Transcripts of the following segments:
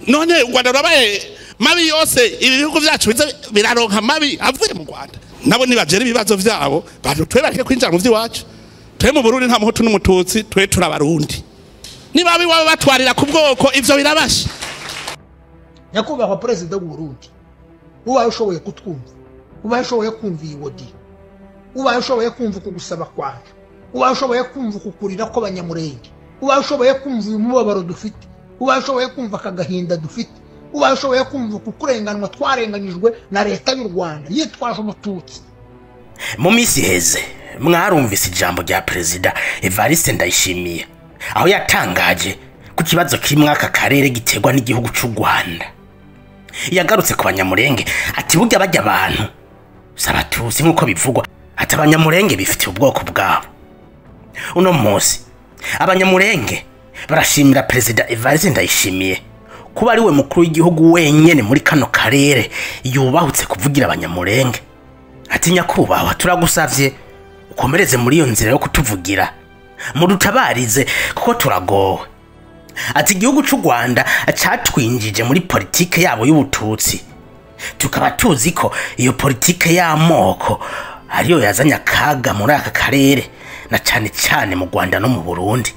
None u Rwanda rurabaye mabi yose, ibi bihugu byacu biza biraronka mabi avuye mu Rwanda. Nabo nibagera ibibazo vyabo, bantu twe bareke kwinjira mu vy'iwacu. Twe mu Burundi nta muhutu n'umututsi, twe turabarundi. Niba biwabo batwarira ku bwoko, ivyo birabasha. Nyakubahwa Perezida w'u Burundi, ubaye ushoboye kutwumva, ubaye ushoboye kumva iyi audio, ubaye ushoboye kumva uku gusaba kwanje, ubaye ushoboye kumva uku kurira kw'Abanyamurenge, ubaye ushoboye kumva uyu mubabaro dufite, ubaye ushoboye kumva aka gahinda dufite, ubaye ushoboye kumva uku kurenganwa twarenganyijwe na leta y'u Rwanda yitwaje umututsi. Mu minsi iheze mwarumvise ijambo rya Perezida Evariste Ndayishimiye, aho yatangaje ku kibazo kiri muri aka karere giterwa n'igihugu cy'u Rwanda. Yagarutse ku Banyamurenge, ati burya bajya abantu si Abatutsi nk'uko bivugwa, ati Abanyamurenge bifitiye ubwoko bwabo. Uno munsi Abanyamurenge barashimira Perezida Evariste Ndayishimiye kuba ari we mukuru w'igihugu wenyene muri kano karere yubahutse kuvugira Abanyamurenge. Ati nyakubahwa, turagusavye ukomereze muri iyo nzira yo kutuvugira, mudutabarize kuko turagowe. Ati igihugu cy'u Rwanda catwinjije muri politike yabo y'ubututsi, tukaba tuzi ko iyo politike y'amoko ariyo yazanye akaga muri aka karere, na cane cane mu Rwanda no mu Burundi.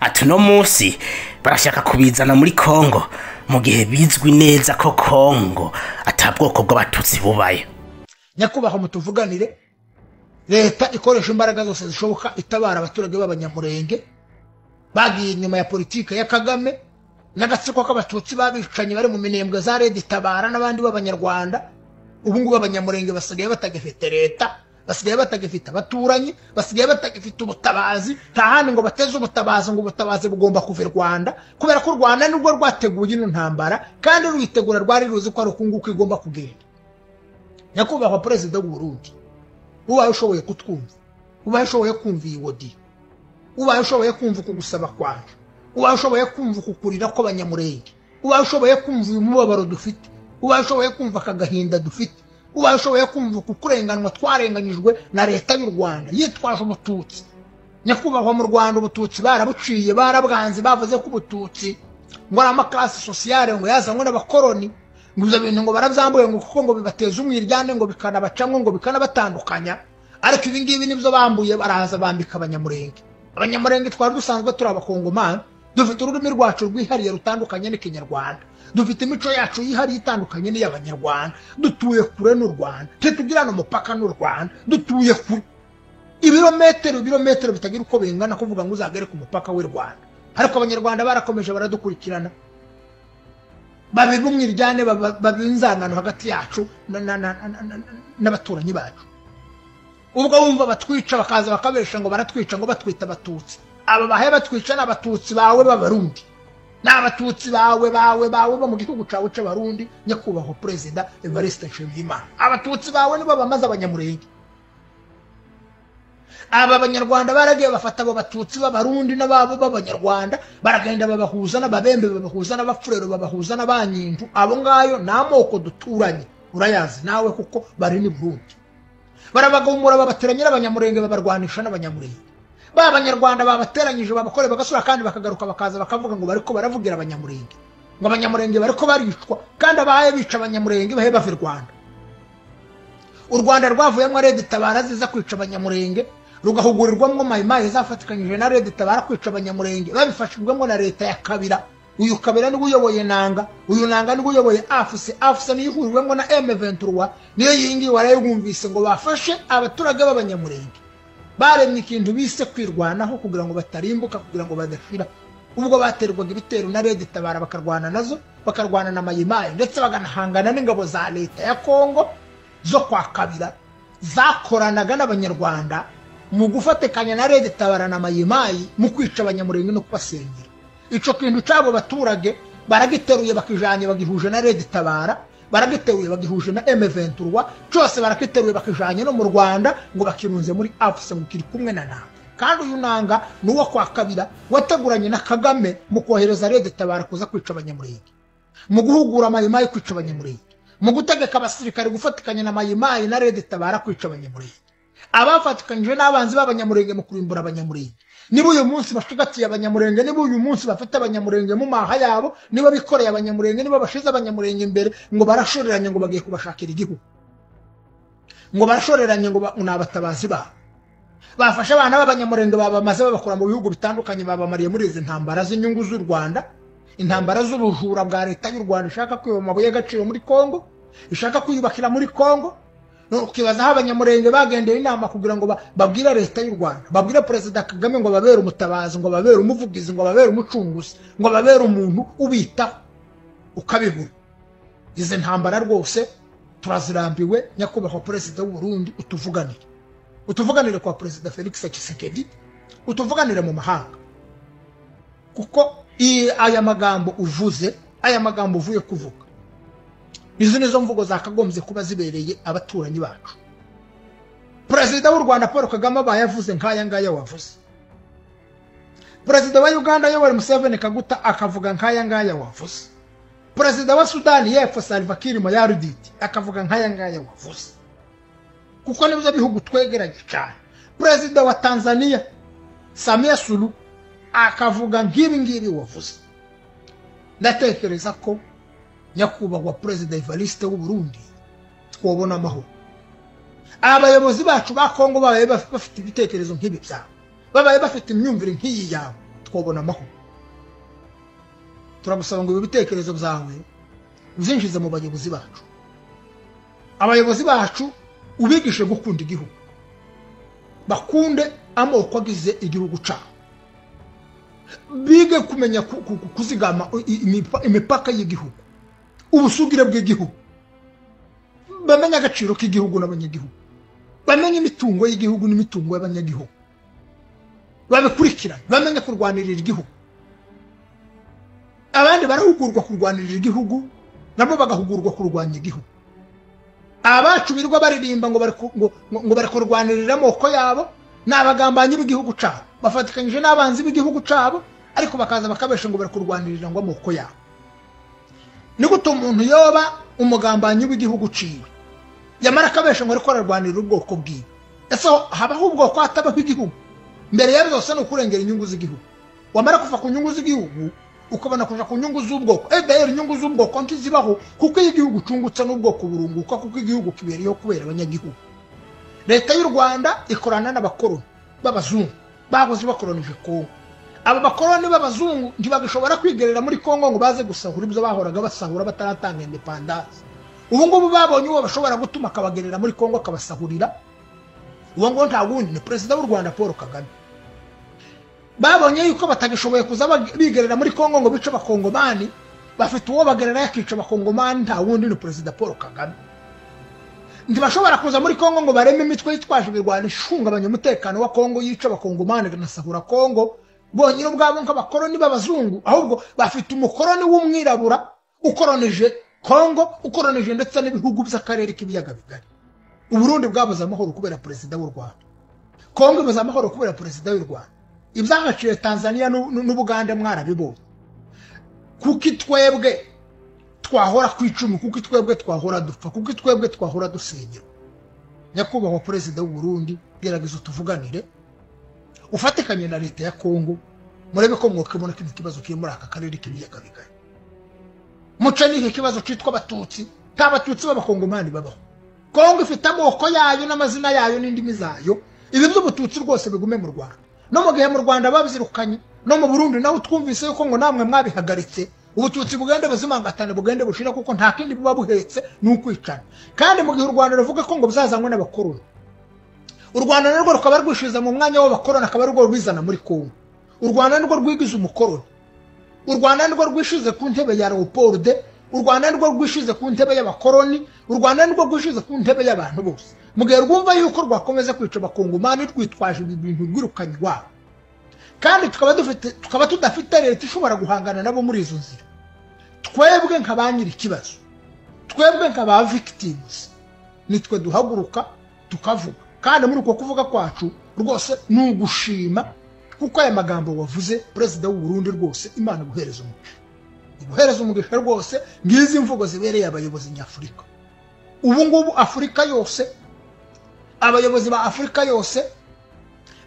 Ati uno munsi barashaka kubizana muri Kongo, mu gihe bizwi neza ko Kongo ata bwoko bw'Abatutsi bubayo. Nyakubahwa, mutuvuganire, leta ikoresha imbaraga zose zishoboka itabara abaturage b'Abanyamurenge bagiye inyuma ya politike ya Kagame n'agatsiko k'Abatutsi babicanyi bari mu minembwe za Red Tabara n'abandi b'Abanyarwanda. Ubu ngubu Abanyamurenge basigaye batagifite leta, basigaye batagifite abaturanyi, basigaye batagifite ubutabazi. Nta handi ngo bateze ubutabazi, ngo ubutabazi bugomba kuva i Rwanda, kubera ko u Rwanda nirwo rwateguye ino ntambara, kandi ruyitegura rwari ruzi ko ari uku nguku igomba kugenda. Nyakubahwa Perezida w'u Burundi, ubaye ushoboye kutwumva, ubaye ushoboye kumva iyi audio, ubaye ushoboye kumva uku gusaba kwanje, ubaye ushoboye kumva uku kurira kw'Abanyamurenge, ubaye ushoboye kumva uyu mubabaro dufite, ubaye ushoboye kumva aka gahinda dufite, ubaye ushoboye kumva uku kurenganwa twarenganyijwe na leta y'u Rwanda yitwaje umututsi. Nyakubahwa, mu Rwanda ubututsi barabuciye, barabwanze, bavuze ko ubututsi ngo ari ama classe sociale ngo yazanywe n'abakoroni, ngo ibyo bintu ngo barabyambuye, ngo kuko ngo bibateza umwiryane, ngo bikanabacamwo, ngo bikanabatandukanya. Ariko ibi ngibi nibyo bambuye, baraza bambika Abanyamurenge. Abanyamurenge twari dusanzwe turi Abakongomani, dufite ururimi rwacu rwihariye rutandukanye n'Ikinyarwanda, dufite imico yacu yihariye itandukanye n'iy'Abanyarwanda, dutuye kure n'u Rwanda, ntitugirana umupaka n'u Rwanda, dutuye kure ibirometero ibirometero bitagira uko bingana kuvuga ngo uzagere ku mupaka w'u Rwanda. Ariko Abanyarwanda barakomeje baradukurikirana, babiba umwiryane, babiba inzangano hagati yacu n'abaturanyi bacu. Ubwo wumva batwica, bakaza bakabesha ngo baratwica, ngo batwita Abatutsi. Aba bahe batwica ni Abatutsi bawe b'Abarundi, ni Abatutsi bawe bawe bawe bo mu gihugu cawe c'Abarundi. Nyakubahwa Perezida Evariste Nshimiyimana, Abatutsi bawe nibo bamaze Abanyamurenge. Aba Banyarwanda baragiye bafata abo Batutsi b'Abarundi n'ababo b'Abanyarwanda, baragenda babahuza n'Ababembe, babahuza n'Abafurero, babahuza n'Abanyindu. Abo ngayo ni amoko duturanye, urayazi nawe kuko bari ni Burundi. Barabagumura, babateranya n'Abanyamurenge, babarwanisha n'Abanyamurenge. Ba Banyarwanda babateranyije, babakore bagasura, kandi bakagaruka bakaza bakavuga ngo bariko baravugira Abanyamurenge, ngo Abanyamurenge bariko baricwa, kandi abaye bica Abanyamurenge bahe bava i Rwanda. U Rwanda rwavuyemo Red Tabara ziza kwica Abanyamurenge, rugahugurirwamo Mayimayi zafatikanyije na Red Tabara kwica Abanyamurenge, babifashijwemo na leta ya Kabira. Uyu Kabira niwe uyoboye Nanga, uyu Nanga niwe uyoboye AFC, AFC niyo ihuriwemo na M23, niyo yingi warayumvise ngo bafashe abaturage b'Abanyamurenge, baremye ikintu bise kwirwanaho kugira ngo batarimbuka, kugira ngo badashira. Ubwo baterwaga ibitero na Red Tabara, bakarwana nazo, bakarwana na Mayimayi, ndetse baganahangana n'ingabo za leta ya Kongo zo kwa Kabira zakoranaga n'Abanyarwanda mu gufatikanya na Red Tabara na Mayimayi mu kwica Abanyamurenge no kubasenyera. Ico kintu c'abo baturage baragiteruye, bakijanye, bagihuje na Red Tabara, baragiteruye bagihuje na M23, cyose barakiteruye bakijanye no mu Rwanda, ngo bakirunze muri AFC, ngo kiri kumwe na Nanga. Kandi uyu Nanga ni uwo kwa Kabira wateguranye na Kagame mu kohereza Red Tabara kuza kwica Abanyamurenge, mu guhugura Mayimayi kwica Abanyamurenge, mu gutegeka abasirikare gufatikanya na Mayimayi na Red Tabara kwica Abanyamurenge, abafatikanyije n'abanzi b'Abanyamurenge mu kurimbura Abanyamurenge. Niba uyu munsi bashigatiye Abanyamurenge, niba uyu munsi bafite Abanyamurenge mu maha yabo, niba bikoreye Abanyamurenge, niba bashize Abanyamurenge imbere ngo barashoreranye ngo bagiye kubashakira igihugu, ngo barashoreranye ngo ni abatabazi babo, bafashe abana b'Abanyamurenge babamaze babakura mu bihugu bitandukanye, babamariye muri izi ntambara z'inyungu z'u Rwanda, intambara z'ubujura bwa leta y'u Rwanda ishaka kwiba amabuye y'agaciro muri Kongo, ishaka kwiyubakira muri Kongo. Ukibaza aho Abanyamurenge bagendeye inama kugira ngo babwire leta y'u Rwanda, babwire Perezida Kagame ngo babere umutabazi, ngo babere umuvugizi, ngo babere umucunguzi, ngo babere umuntu ubitaho, ukabibura. Izi ntambara rwose turazirambiwe. Nyakubahwa Perezida w'u Burundi, utuvuganire, utuvuganire kwa Perezida Felix Tshisekedi, utuvuganire mu mahanga, kuko aya magambo uvuze, aya magambo uvuye kuvuga, izi nizo mvugo zakagombye kuba zibereye abaturanyi bacu. Perezida w'u Rwanda Paul Kagame abaye avuze nk'aya ngaya wavuze, Perezida wa Uganda Yoweri Museveni Kaguta akavuga nk'aya ngaya wavuze, Perezida wa Sudani y'Epfo Salva Kiir Mayardit akavuga nk'aya ngaya wavuze, kuko nibyo bihugu twegeranye cyane. Perezida wa Tanzania Samia Suluhu akavuga nk'ibi ngibi wavuze. Ndatekereza ko nyakubahwa Perezida Evariste w'u Burundi twobona amahoro. Abayobozi bacu ba Kongo babaye bafite ibitekerezo nk'ibi byabo, babaye bafite imyumvire nk'iyi yawe, twobona amahoro. Turagusaba ngo ibi bitekerezo byawe ubyinjize mu bayobozi bacu. Abayobozi bacu ubigishe gukunda igihugu, bakunde amoko agize igihugu cyabo, bige kumenya kuzigama imipaka y'igihugu, ubusugire bw'igihugu, bamenye agaciro k'igihugu n'abanyagihugu, bamenye imitungo y'igihugu n'imitungo y'abanyagihugu, babikurikirane, bamenye kurwanirira igihugu. Abandi barahugurwa kurwanirira igihugu, nabo bagahugurwa kurwanya igihugu. Abacu birirwa baririmba ngo bari kurwanirira amoko yabo, ni abagambanyi b'igihugu cyabo, bafatikanyije n'abanzi b'igihugu cyabo, ariko bakaza bakabesha ngo bari kurwanirira ngo amoko yabo. Ni gute umuntu yoba umugambanyi w'igihugu ciwe yamara akabesha ngo ariko ararwanirira ubwoko bwiwe? Ese habaho ubwoko hatabaho igihugu? Mbere ya byose ni ukurengera inyungu z'igihugu. Wamara kuva ku nyungu z'igihugu ukabona kuja ku nyungu z'ubwoko. D'ailleurs inyungu z'ubwoko ntizibaho, kuko iyo igihugu cungutse n'ubwoko burunguka, kuko igihugu kibereyeho kubera abanyagihugu. Leta y'u Rwanda ikorana n'abakoroni b'abazungu bahoze bakoronije Kongo. Aba bakoroni b'abazungu ntibagishobora kwigerera muri Kongo ngo baze gusahura ibyo bahoraga basahura bataratanga independence. Ubu ngubu babonye uwo bashobora gutuma akabagerera muri Kongo akabasahurira, uwo ngo nta wundi ni Perezida w'u Rwanda Paul Kagame. Babonye yuko batagishoboye kuza bigerera muri Kongo ngo bice abakongomani, bafite uwo bagerera yakica abakongomani, nta wundi ni Perezida Paul Kagame. Ntibashobora kuza muri Kongo ngo bareme imitwe yitwaje ibirwano ishungabanya umutekano wa Kongo, yica abakongomani ikanasahura Kongo bonyine ubwabo nk'abakoroni b'abazungu, ahubwo bafite umukoroni w'umwirabura ukoronije Kongo, ukoronije ndetse n'ibihugu by'akarere k'ibiyaga bigari. Uburundi bwabuze amahoro kubera Perezida w'u Rwanda, Kongo ibuze amahoro kubera Perezida w'u Rwanda, ibyahaciye Tanzania n'Ubugande mwarabibonye. Kuko twebwe twahora ku icumu, kuko twebwe twahora dupfa, kuko twebwe twahora dusenyera. Nyakubahwa Perezida w'u Burundi, gerageza utuvuganire, ufatikanye na leta ya Kongo, murebe ko mwokemura kino kibazo kiri muri aka karere k'ibiyaga bigari. Muce n'iki kibazo cyitwa Abatutsi, nta Batutsi b'abakongomani babaho. Kongo ifite amoko yayo n'amazina yayo n'indimi zayo. Ibi by'ubututsi rwose bigume mu Rwanda. No mu gihe mu Rwanda babyirukanye, no mu Burundi naho twumvise yuko ngo namwe mwabihagaritse, ubututsi bugende buzimangatane, bugende bushira, kuko nta kindi buba buhetse n'ukwicana. Kandi mu gihe u Rwanda ruvuga ko ngo buzazanywe n'abakoroni, u Rwanda narwo rukaba rwishiza mu mwanya w'abakoroni, akaba arwo rwizana muri Kongo. U Rwanda narwo rwigize umukoroni, u Rwanda narwo rwishize ku ntebe ya Leopold, u Rwanda narwo rwishize ku ntebe y'abakoroni, u Rwanda narwo rwishize ku ntebe y'abantu bose. Mu gihe rwumva yuko rwakomeza kwica abakongomani rwitwaje ibi bintu rwirukanye iwabo, kandi tukaba tudafite leta ishobora guhangana nabo muri izo nzira, twebwe nka ba nyiri ikibazo, twebwe nka ba victims, nitwe duhaguruka tukavuga. Kandi muri uko kuvuga kwacu rwose ni ugushima, kuko aya magambo wavuze Perezida w'u Burundi rwose Imana iguhereza umugisha, iguhereza umugisha rwose. Ngizi imvugo zibereye abayobozi nyafurika. Ubu ngubu Afurika yose, abayobozi ba Afurika yose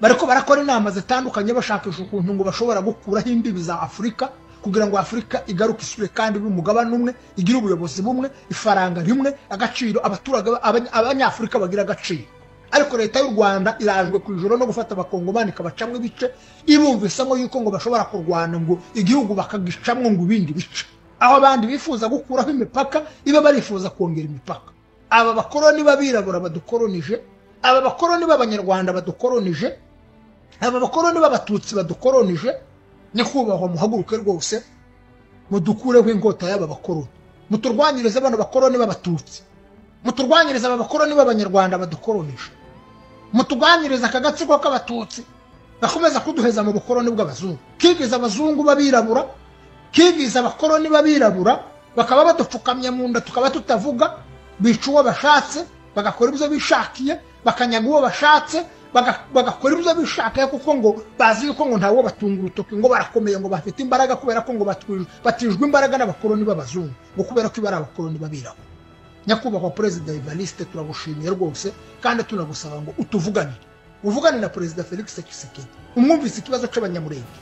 Bariko barakora inama zitandukanye bashakisha ukuntu ngo bashobora gukuraho imbibi za Afurika kugira ngo Afurika igaruke isure kandi umugabane umwe, igire ubuyobozi bumwe, ifaranga rimwe, agaciro, abaturage abanyafurika bagira agaciro. Ariko leta y'u Rwanda irajwe ku ijoro no gufata abakongomani ikabacamwo ibice, ibumvisamo yuko ngo bashobora kurwana ngo igihugu bakagicamwo ngo ibindi bice. Aho abandi bifuza gukuraho imipaka, iba barifuza kongera imipaka. Aba bakoroni b'abirabura badukoronije, aba bakoroni b'abanyarwanda badukoronije, aba bakoroni b'abatutsi badukoronije, nyakubahwa muhaguruke rwose mudukureho inkota y'aba bakoroni, muturwanyirize bano bakoroni b'abatutsi, muturwanyirize aba bakoroni b'abanyarwanda badukoronije, muturwanyirize aka gatsiko k'abatutsi gakomeza kuduheza mu bukoroni bw'abazungu, kigiza abazungu b'abirabura, kigiza abakoroni b'abirabura, bakaba badupfukamye mu nda tukaba tutavuga, bica uwo bashatse, bagakora ibyo bishakiye, bakanyaga uwo bashatse, bagakora ibyo bishakiye, kuko ngo bazi yuko ngo ntawo batunga urutoki, ngo barakomeye, ngo bafite imbaraga kubera ko ngo batijwe imbaraga n'abakoroni b'abazungu, ngo kubera ko bari abakoroni b'abirabura. Nyakubahwa Perezida Evariste, turagushimiye rwose kandi tunagusaba ngo utuvuganire, uvugane na Perezida Felix Tshisekedi, umwumvise ikibazo cy'abanyamurenge.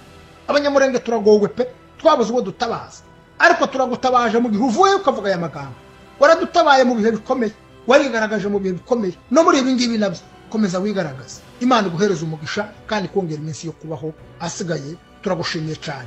Abanyamurenge turagowe pe, twabuze uwo dutabaza, ariko turagutabaje mu gihe uvuye ukavuga aya magambo. Waradutabaye mu bihe bikomeye, warigaragaje mu bihe bikomeye, no muri ibi ngibi nabyo komeza wigaragaza. Imana iguhereza umugisha kandi kongera iminsi yo kubaho asigaye. Turagushimiye cyane.